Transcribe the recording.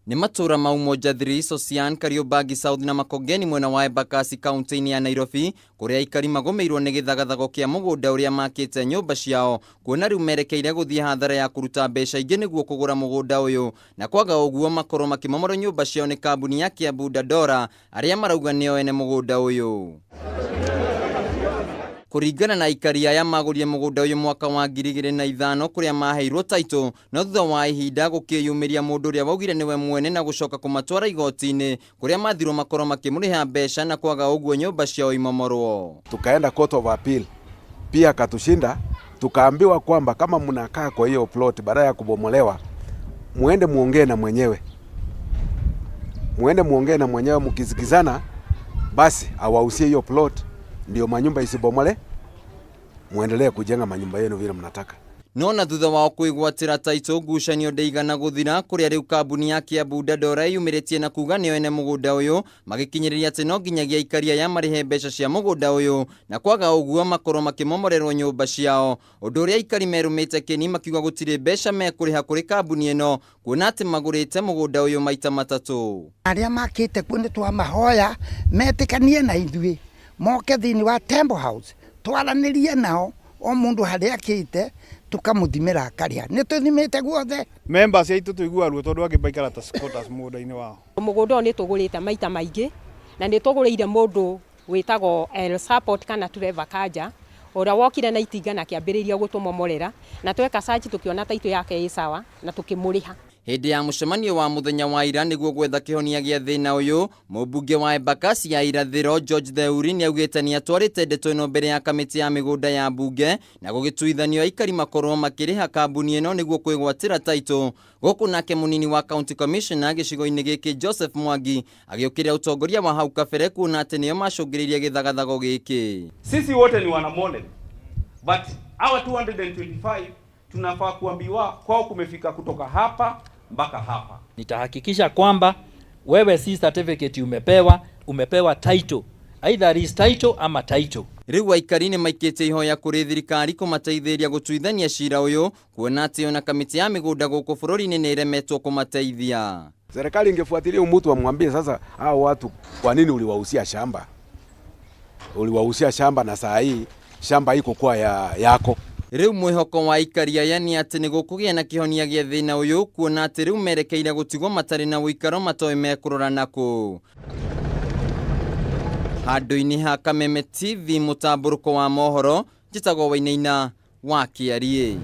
Nĩ matũra ma Umoja 3, Sosian, Kariobangi South na Makongeni mwena wa Embakasi kaunti-inĩ ya Nairobi, kũrĩa aikari magũmĩirwo nĩ gĩthagathago kĩa mũgũnda ũrĩa makĩte nyũmba ciao, kuona rĩu merekeire gũthiĩ hathara ya kũruta mbeca ingĩ nĩguo kũgũra mũgũnda ũyũ, na kwaga ũguo makorwo makĩmomorwo nyũmba ciao nĩ kambuni ya Kiambu Dandora arĩa marauga nĩo ene mũgũnda ũyũ. Kũringana na aikari aya, magũrire mũgũnda ũyũ mwaka wa 2005 kũrĩa maheirwo title, no thutha wa ihinda gũkĩyumĩria mũndũ ũrĩa waugire nĩwe mwene na gũcoka kũmatwara igoti-inĩ kũrĩa mathirwo makorwo makĩmũrĩha mbeca na kwaga ũguo nyũmba ciao imomorwo. Tukaenda Court of Appeal pia akatushinda, tukaambiwa kwamba kama mnakaa kwa hiyo plot baada ya kubomolewa, muende muongee na mwenyewe, muende muongee na mwenyewe, mkisikizana basi awausie hiyo plot ndio manyumba isibomole, muendelee kujenga manyumba yenu vile mnataka. No na thutha wao kwĩgwatĩra title, ngucanio ndĩigana gũthira, kũrĩa rĩu kambuni ya Kiambu Dandora ĩyumĩrĩtie na kuga nĩo ene mũgũnda ũyũ, magĩkinyĩrĩria atĩ no nginyagia aikari aya marĩhe mbeca cia mũgũnda ũyũ na kwaga ũguo makorwo makĩmomorerwo nyũmba ciao, ũndũ ũrĩa aikari merũmĩte kĩni makiuga gũtirĩ mbeca mekũrĩha kũrĩ kambuni ĩno, kuona atĩ magũrĩte mũgũnda ũyũ maita matatũ. Arĩa makĩte kuo nĩ twamahoya metĩkanie na ithuĩ, moke thĩinĩ wa Temple House, twaranĩrie nao, o mũndũ harĩa akĩte tũkamũthimĩra akarĩha. Nĩ tũthimĩte guothe. Members aitũ tũiguaga ruo tondũ angĩ maikara ta squatters mũgũnda-inĩ wao. Mũgũnda ũyũ nĩ tũgũrĩte maita maingĩ, na nĩ tũgũrĩire mũndũ wĩtagwo El Support kana Trevor Kanja, ũrĩa wokire na itinga na akĩambĩrĩria gũtũmomorera, na tweka search tũkĩona title yake ĩ sawa na tũkĩmũrĩha. Hĩndĩ ya mũcemanio wa mũthenya wa ira nĩguo gwetha kĩhonia gĩa thĩna ũyũ, mũmbunge wa Embakasi ya irathĩro George Theuri nĩaugĩte nĩatwarĩte ndeto ĩno mbere ya kamĩtĩ ya mĩgũnda ya mbunge na gũgĩtuithanio aikari makorwo makĩrĩha kambuni ĩno nĩguo kwĩgwatĩra title. Gũkũ nake mũnini wa county commissioner gĩcigo-inĩ gĩkĩ Joseph Mwangi agĩũkĩrĩra ũtongoria wa hau kabere kuona atĩ nĩo macũngĩrĩirie gĩthagathago gĩkĩ. Sisi wote ni wana Mollel, but our 225 tunafaa kuambiwa kwao kumefika kutoka hapa mpaka hapa. Nitahakikisha kwamba wewe si certificate umepewa, umepewa title. Either is title ama title. Rĩu aikari nĩ maikĩtie ihoya kũrĩ thirikari kũmateithĩrĩria gũtuithania cira ũyũ, kuona atĩ ona kamĩtĩ ya mĩgũnda gũkũ bũrũri-inĩ nĩ ĩremetwo kũmateithia. Serikali ingefuatilia mtu amwambie, sasa hao watu kwa nini uliwahusia shamba? Uliwahusia shamba na saa hii shamba iko kwa ya yako. Rĩu mwĩhoko wa aikari aya nĩ atĩ nĩ gũkũgĩa na kĩhonia gĩa thĩna ũyũ, kuona atĩ rĩu merekeire gũtigwo matarĩ na ũikaro matoĩ mekũrora nakũ. Handũ-inĩ ha Kameme TV mũtambũrũko wa mohoro, njĩtagwo Wainaina wa Kĩariĩ.